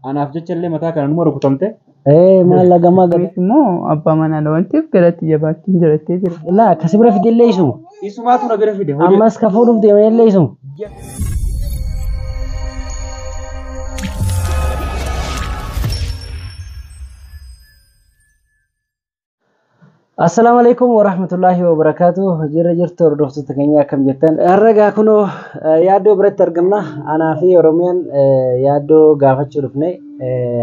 Anaaf jecha illee mataa kana numa rukutamte. Maal lagamaa gad. Immoo abbaa manaa waan ta'eef galatti jabaachuun jirattee jira. Laa akkasi bira fide illee isuma. Isumaatu na bira fide. Ammas ka fuudhuuf deeman illee isuma. Assalaamu alaikum warahmatullaahi wabarakaatu. Jirra jirtu hordoftoota keenya akkam jettan. Har'a gaa kunoo yaaddoo biratti argamna. Anaa fi Oromiyaan yaaddoo gaafachuu dhufne.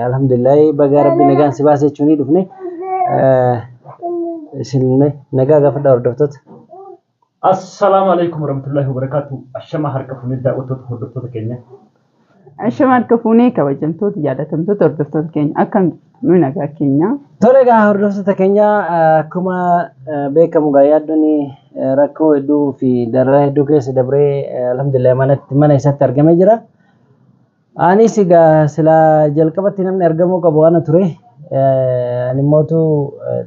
Alhamdulillaahi bagaa rabbi nagaan si baase jechuun dhufne. Isin nagaa gaafadhaa hordoftoota. Assalaamu alaikum warahmatullaahi wabarakaatu. Ashama harka fuunee daawwattoota hordoftoota keenya. Ashama harka fuunee kabajamtoota jaalatamtoota hordoftoota keenya akkam nuyi nagaa keenya. Tole egaa hordoftoota keenya akkuma beekamu egaa yaaddoon rakkoo hedduu fi dararaa hedduu keessa dabree alhamdulillah manatti mana isaatti argamee jira. Anis egaa silaa jalqabatti namni argamuu qabu waan ture. Ani immootu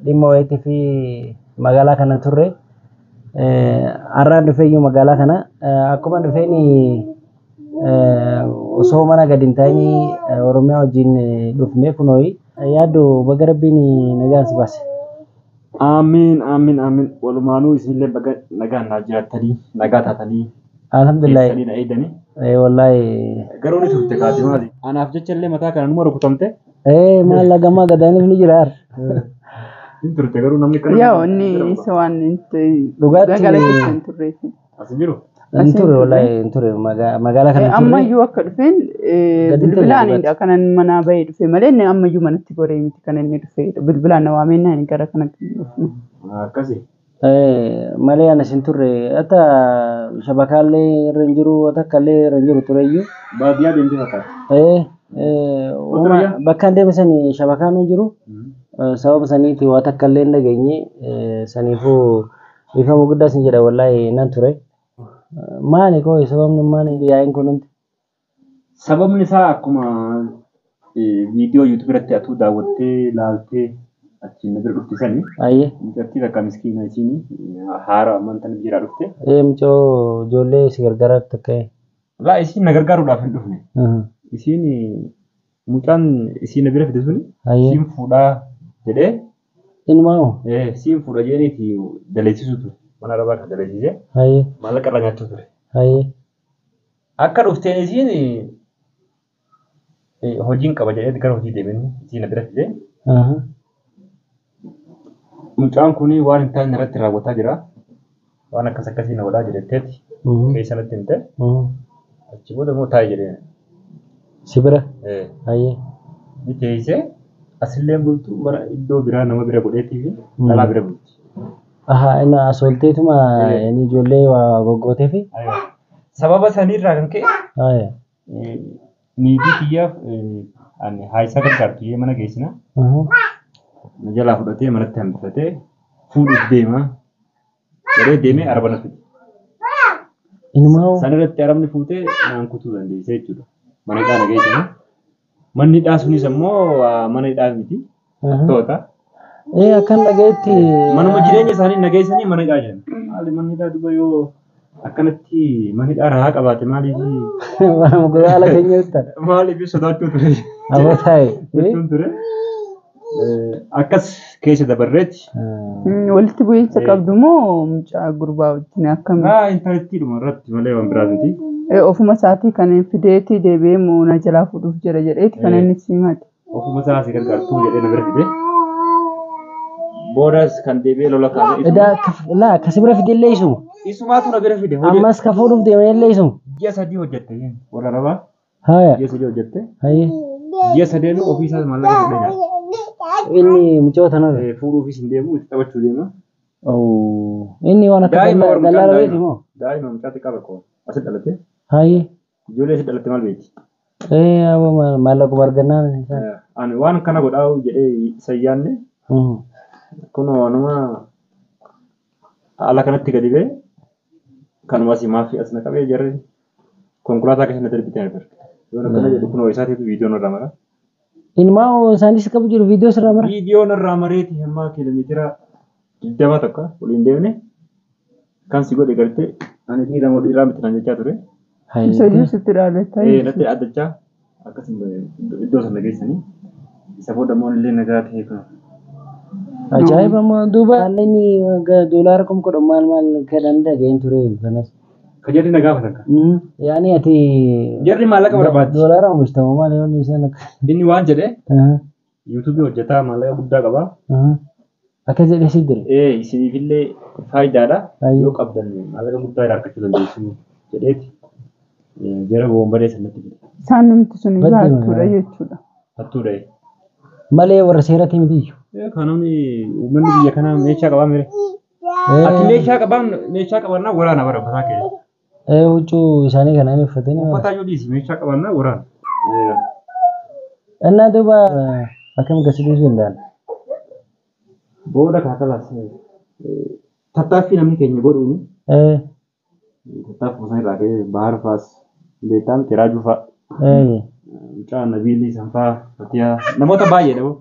dhimma wayiitii fi magaalaa kana turre. Har'aan dhufeeyyuu magaalaa kana akkuma dhufeen osoo mana gadi hin ta'in Oromiyaa wajjin dhufne kunooyi. Yaaddoo baga rabbiin nagaan si baase. Amiin amiin amiin. Walumaanuu isinillee baga nagaan naa jiraattanii nagaa taatanii Alhamdulillah. keessanii na eegdanii. Wallaahi. Garuu ni turte kaate maali? Anaaf jecha illee mataa kana numa rukutamte. Maal lagamaa gadaaniif ni jira. Ni turte garuu namni kana. Yaa inni isa waan Dhugaatti magaalaa keessa hin turreef. As hin jiru. Hin turre wallaahi hin turre magaalaa kana hin turre. Ammayyuu akka dhufeen Gadi hin bilbilaanidha kanan manaa bahee dhufe malee inni ammayyuu manatti goree miti kan inni dhufe bilbilaan na waamee naan gara kana dhufne. Akkasi. Malee anas hin turre hatta shabakaallee irra hin jiru takka illee irra hin jiru tureyyuu. Baadiyyaa deemtee fakkaata. Bakka hin deeme sani shabakaan hin jiru. Sababa saniiti waa takka illee hin dhageenye saniifuu dhiifama guddaa sin jedha wallaahi nan ture. Maali koo sababni maali yaa'iin kun hundi? Sababni isaa akkuma viidiyoo yuutuubii irratti atuu daawwattee ilaaltee achiin na bira dhufte sani. Ayyee. Mucattii takka miskiina isiin haara ammaan biraa dhufte. Mucoo ijoollee si gargaaraa takka. Laa isiin na gargaaruudhaaf hin dhufne. Isiin mucaan isiin na bira fide suni Ayyee. siin fuudhaa jedhee Inuma hoo? siin fuudha jedhaniiti daleessisuu ture. Mana arabaa kan daleessisee Ayyee. maallaqa irraa nyaachuu ture. Ayyee. Akka dhufteen isiin hojiin qaba jedhee gara hojii deemeen isiin na bira fide. Mucaan kun waan hin taane irratti raawwataa jira. Waan akkas akkasii na godhaa jedhetteeti keessa natti himte. Achi booda immoo taa'i jedheen. Si bira? Ayyee. Ni teessee asillee bultu mana iddoo biraa nama bira godheetii fi dhalaa bira bulti. Ahaa inni as oolteetuma inni ijoollee waa goggootee fi. Sababa saniirraa kan ka'e Ayyee. niitii kiyyaaf ani haayisaa gargaartu jee mana geessina. Na jalaa fudhatee manatti hambifatee fuudhuuf deema. Jedhee deemee araba na fide. Inuma hoo? San irratti arabni fuutee naan kutuu dandeessee jechuudha. Mana hidhaa na geessina. Manni hidhaa sunis ammoo mana hidhaa miti. To'ata. Akkan dhagayetti. Manuma jireenya isaanii na geessanii mana hidhaa jiran. Maali manni hidhaa duba yoo akkanatti mana hidhaa rahaa qabaate maaliif Manuma gogaa ala keenya jettan. maaliif sodaachuu ture Aboo taa'e. jechuun ture. Akkas keessa dabarreetti. Walitti bu'iinsa qabdu moo mucaa gurbaa wajjin akkam? Haa intalattiidhuma irratti malee waan biraa miti. Ofuma isaatii kan fideetii deebi'ee moo na jalaa fuudhuuf jira jedheeti kan inni si himate. Ofuma isaa si gargaartuu jedhee na bira fide. Boodas kan deebi'ee lola kaase. Edaa laa akkasi bira fide illee isuma. Isumaatu na bira fide. Ammas ka fuudhuuf deeman illee isuma. Ji'a sadii hojjette warra arabaa. Haya. Ji'a sadii hojjette. Ayyee. Ji'a sadeenuu ofii isaas maallaqa fudhee nyaata. Inni mucoo tanarra. Fuudhuufis hin deemu itti taphachuu deema. Inni waan akka Daa'ima warra dallaa mucaan wayiiti moo? Daa'ima mucaa xiqqaa tokko asi dhalate. Hayyee. Ijoollee asi dhalatte maal beekti? Maallaquma argannaan isaan. Ani waan kana godhaa jedhee isa hin yaadne kunoo anuma haala kanatti gadi ba'e kanuma asii maafi as na qabee jarri konkolaataa keessa na darbitee na darbe. Yoon akkana jedhu kunoo isaatiif viidiyoon irraa mara. Inuma isaanis qabu jiru viidiyoo sirraa mara. Viidiyoon irraa mareeti hamma kiiloomeetira 20 tokko waliin deemne kan si godhe gartee ani dhiira moo dhiiraa miti naan jechaa ture. Isayyuu sitti dhaadachaa Natti dhaaddachaa Akkasuma iddoo sana geessanii isa booda immoo illee nagaa ta'e kun. Ajaa'iba immoo duuba inni doolaara 10,000 maal maal kadhan dhageen ture kanas. Ka jarri na gaafatan kan. Yaani ati Jarri maallaqa barbaaddi. Doolaara oomishtamu maal yoon isaan akka. Inni waan jedhe yuutuubii hojjetaa maallaqa guddaa qaba. Akka jedhe si dire. Ee isiniifillee faayidaadha. Yoo qabdan maallaqa guddaa irraa argachuu dandeessu jedheeti. Jara boombaree sanatti fide. Isaan numti sun iyyuu hattuudha jechuudha. Hattuudha. Malee warra seeratti miti iyyuu. Kanuun uummanni biyya kanaa meeshaa qabaa mire. Ati meeshaa qabaan meeshaa qabannaa waraana bara uffataa kee. Huccuu isaanii kana inni uffatanii. Uffataa yoo dhiisi meeshaa qabannaa waraana. Innaa duuba akkam gasi dhiisuu danda'an? Booda kaakalaas tattaaffii namni keenya godhuuni. Tattaaffii isaan irraa ka'ee bahar faas beektaa miti raajuu fa'a. Mucaa Nabiilii Sanfaa Fatiyaa namoota baay'eedha.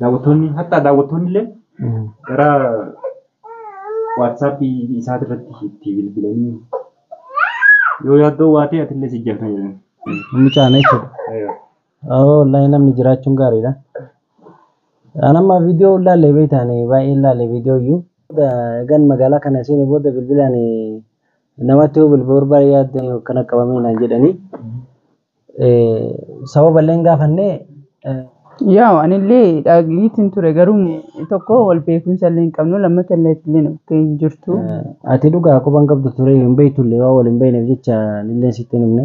Daawwattoonni hatta daawwattoonni illee gara waatsaappii isaati irratti itti bilbilanii yoo yaaddoo waatee ati illee si jaaltan jedhan. Mucaan jechuudha. Wallaahi namni jiraachuun gaariidha. An amma viidiyoo ilaalle beektaan baay'ee ilaalle viidiyoo iyyuu. Egaan magaalaa kana seenee booda bilbilaan namatti yoo bilbila barbaade yaadde kana qabamee naan jedhanii. Sababa illee hin gaafannee. Yaa anillee dhagiitiin ture garuu tokko wal beekumsa illee hin qabnu lammata illee illee nutti hin jirtu. Ati dhugaa quban qabdu ture hin beektu illee waan wal hin beekneef jecha illee sitti hin himne.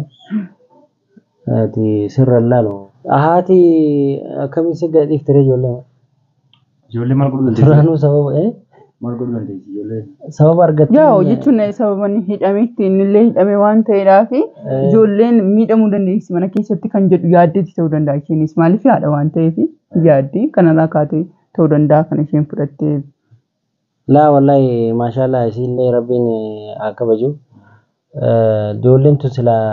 Ati sirra ilaalu. Haati akkamiin si gad dhiifte ijoollee? Ijoollee maal godhuu dandeessi? Duraanuu sababa Maal godhuu dandeessi ijoollee? Sababa argatte. Yaa jechuun sababa inni hidhametti innillee hidhame waan ta'eedhaaf ijoolleen miidhamuu dandeessi mana keessatti kan jedhu yaaddeetti ta'uu danda'a isheenis maaliif haadha waan ta'eef yaaddi kanarraa kaatee ta'uu danda'a kan isheen fudhattee. Laa wallaahi maashaallah isiillee rabbiin haa kabaju. Ijoolleen tun silaa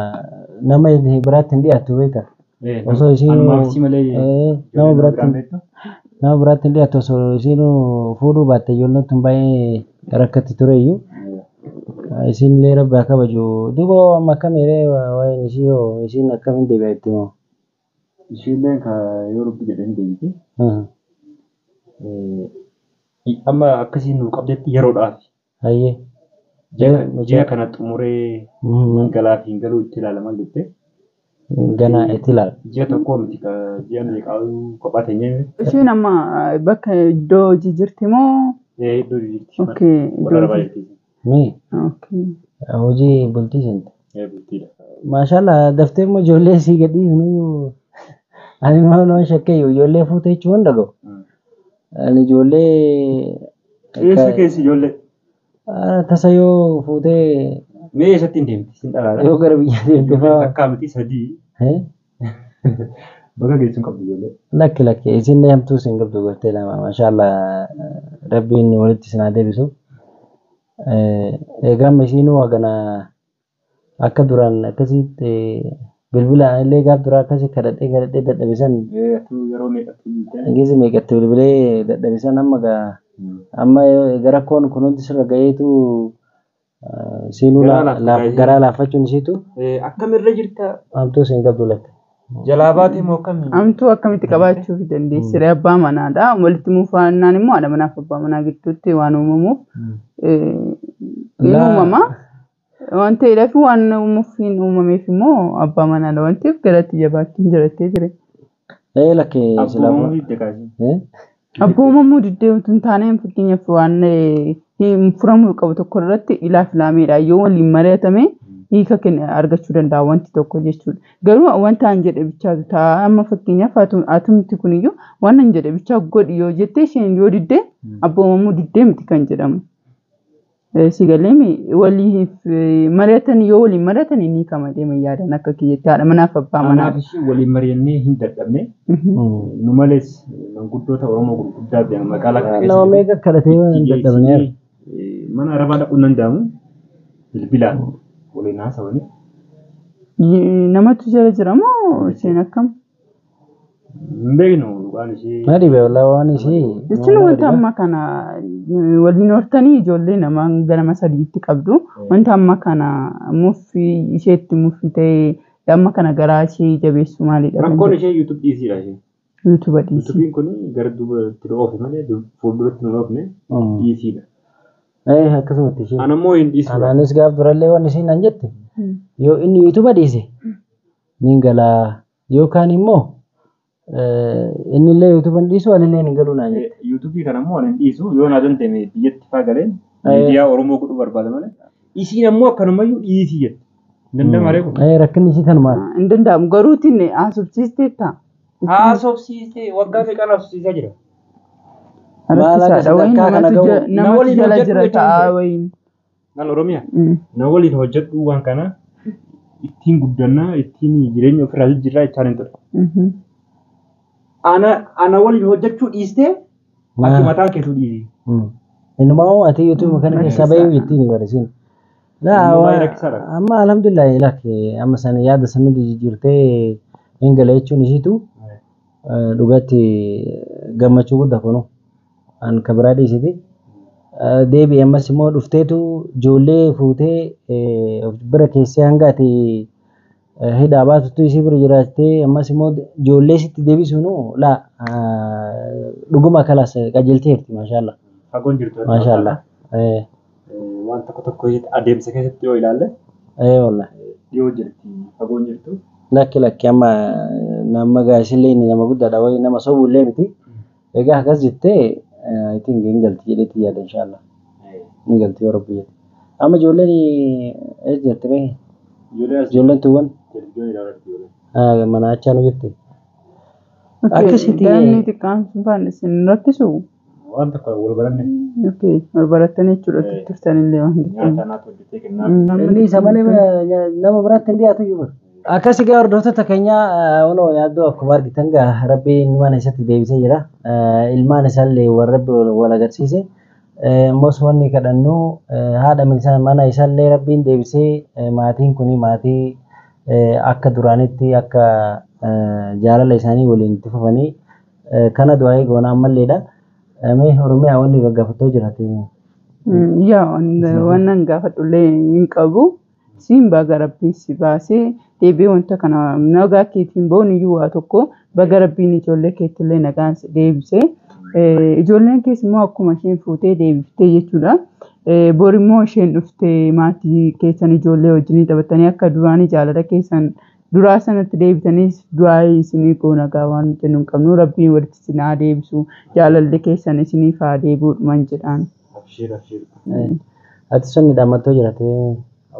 nama biraatti hin dhiyaattu beektaa? Osoo isiin nama biraatti nama biraatti hin dhiyaattu osoo isiin fuudhuu baatte ijoolleen tun baay'ee rakkatti ture iyyuu. Isiinillee rabbi haa kabaju. Duuba amma akkam jedhee waa'een ishii hoo isiin akkamiin deebi'a itti moo? Ishiillee ka yoo rabbi jedhee hin deebiti. Amma akkasiin nu qabdetti yeroodhaaf. Hayyee. Ji'a kana xumuree galaa fi hin galuu itti ilaalamaa jettee. Gana itti ilaala. Ji'a tokko miti ka ji'a meeqaa kophaa teenyee. Isheen amma bakka iddoo hojii jirti moo? Iddoo hojii jirti. Okay. Warra arabaa jirti. Mee? Okay. Hojii bultii seente. Bultiidha. Maashaallah daftee immoo ijoollee sii gad dhiifnu ani maal waan shakkeeyyu ijoollee fuute jechuun hin dhaga'u. Ani ijoollee. Eessa keessi ijoollee? Tasa yoo fuutee. Mee eessatti hin deemti? Sin dhalaadha. Yoo gara biyya deemte fa'aa. Takkaa miti sadii. Bakka geessuun qabdu ijoollee. Lakki lakki isin hamtuu isin qabdu gartee lama maashaallah rabbiin walitti isin haa deebisu. Egaa amma isiinuu hagana akka duraan akkasitti bilbila illee gaaf duraa akkasii kadhadhee kadhadhee dadhabisan. Yeroo meeqatti? Gizi meeqatti bilbilee dadhabisan amma gaa amma gara koon kun hundi sirra ga'eetu siinuu garaa laaffachuun isiitu. Akkamirra jirta? Hamtuu isin qabdu latte. Jalaa baatee moo akkamii? Hamtuu akkamitti qabaachuu dandeessi? Abbaa manaadha. Walitti muufannaan immoo haadha manaaf abbaa manaa gidduutti waan uumamuuf ni uumama. Waan ta'eedhaaf waan uumuuf hin uumameef immoo abbaa manaadha waan ta'eef galatti jabaachuun jirattee jire. Lakkee Abboomamuu didde kaasii. Abboomamuu diddee utuu hin taane fakkeenyaaf waan furamuu qabu tokko irratti ilaaf ilaameedha. Yoo waliin mari'atame hiika argachuu danda'a wanti tokko jechuudha. Garuu wanta an jedhe bichaatu ta'a. Amma fakkeenyaaf atumti kuniyyuu waan an jedhe bichaa godhi yoo jette isheen yoo diddee abboomamuu diddee miti kan jedhamu. Si galeemi waliif mari'atan yoo waliin mari'atan ni kama deema yaadan akka kiyyaatti haadha manaaf abbaa manaa. Anaaf ishee waliin mari'annee hin dadhabne. Nu malees manguddoota Oromoo gurguddaa biyya magaalaa kana Nama meeqa kadhatee hin dadhabneera. Mana arabaa dhaquun danda'amu bilbilaan waliin haasawanii. Namatu jala jira moo isheen akkam? Hin beeknu dhugaan ishee. Na dhibe wallaahi waan ishee. Jechuun wanta amma kana waliin hortanii ijoollee nama ganama sadiitti qabdu. Wanta amma kana muffii isheetti muffii ta'ee Amma kana garaa ishee jabeessu maalidha? Rakkoon ishee YouTube dhiisiidha ishee. Yuutuuba dhiisii. YouTube'n kun gara duubatti nu oofe malee fuulduratti nu oofne dhiisiidha. Akkasumatti ishee. Ana immoo hin dhiisu. Anaanis gaaf durallee waan isiin naan jette yoo inni yuutuuba dhiise niin galaa yookaan immoo innillee yuutuuba hin dhiisu anillee hin galuu naan jette. YouTube'ii kana immoo ani hin dhiisu yoo naa danda'ame biyyatti faa galeen miidiyaa Oromoo godhuu barbaada malee. Isiin ammoo akkanumayyuu dhiisii jette. Danda'ama ree kun. Rakkinni isii kanumaa. Hin danda'amu garuutiin haasofsiisteetta. Haasofsiisee waggaa meeqaan haasofsiisaa jira. Maal akka Rakkisaadha wayin sadarkaa kana namatu gahu? Na namatu waliin jala hojjedhu jira jechuun ta'a ture. wayin. Naan Oromiyaa. Na waliin hojjedhu waan kana ittiin guddannaa ittiin jireenya ofirraa jijjiirraa jechaan hin ture. Ana waliin hojjechuu dhiistee ati mataan keetuu dhiisii. Innumaa hoo ati yuutuuba kana keessaa bahee jettiin barisiin. Inni baay'ee rakkisaadha. Amma alhamdulillah lakki amma sana yaada sana jijjiirtee hin gala jechuun isiitu dhugatti gammachuu guddaa kunu an ka biraa dhiisiti. Deebi'ee ammas immoo dhufteetu ijoollee fuutee of bira keessee hanga ati hidhaa baatutti isii bira jiraattee ammas immoo ijoollee sitti deebisuunu laa dhuguma kalaas qajeelteerti maashaallah. Fagoon jirtu. Maashaallah. Waan tokko tokko adeemsa keessatti yoo ilaalle Wallahi. dhiyoo jirti fagoon jirtu. Lakki lakki amma nama gaasillee inni nama guddaadha wayi nama sobuullee miti. Egaa akkas jettee I think hin galti jedheetti yaada inshaallah. Ni galti yoo rabbi jedhe. Amma ijoolleen eessa jirti ree? Ijoollee as Ijoolleen tuuwwan televiziyoona ilaalaa jirti ijoolleen. mana achaa nu jirti. Akkasitti- Daa'imni xiqqaan sun faan isin rakkisu. Waan tokko wal baranne Wal barattanii jechuudha turtanillee waan nyaata jettan. naatu hojjetee kennaa. Inni isa malee nama biraatti hin dhiyaatu iyyuu bara. Akkasi gaa hordoftoota keenya onoo yaaddoo akkuma argitan gaa rabbiin mana isatti deebisee jira. Ilmaan isaallee warra rabbi wal agarsiise. Mos wanni kadhannu haadha mana isaallee rabbiin deebisee maatiin kun maatii akka duraanitti akka jaalala isaanii waliin itti fufanii kana du'aa goona ammalleedha. Mee Oromiyaa wanni gaggaafatoo jiraate. Yaa wannan gaafadhullee hin qabu. Siin baga rabbiin si baasee deebi'ee wanta kana nagaa keetiin boon iyyuu waa tokko baga rabbiin ijoollee keettillee nagaan si deebisee. Ijoolleen kees immoo akkuma isheen fuutee deebiftee jechuudha. Bor immoo isheen dhuftee maatii keessan ijoollee wajjin taphatanii akka duraanii jaalala keessan duraa sanatti deebitanii du'aa isinii goona gaa waan jennu hin qabnu rabbiin walitti isin haa deebisu jaalalli keessan isiniif haa deebi'uudhuman jedhaan. Abshiir abshiir. Ati sunni dhaammattoo jiraate.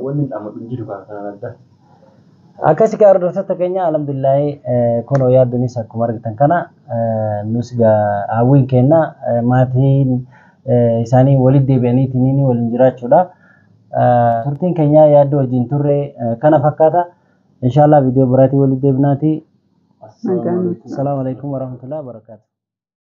Wanni dhaammadhu hin jiru kana adda. Akkasi gaa hordoftoota keenya alhamdulillahi kunoo yaadduunis akkuma argitan kana nus gaa hawwiin kenna maatiin isaanii walitti deebi'aniitiin waliin jiraachuudha. Turtiin keenya yaaddoo wajjin turre kana fakkaata. Inshaallah viidiyoo biraatiin walitti deebinaati. Nagaan. Assalaamu alaikum warahmatullahi wabarakatuh.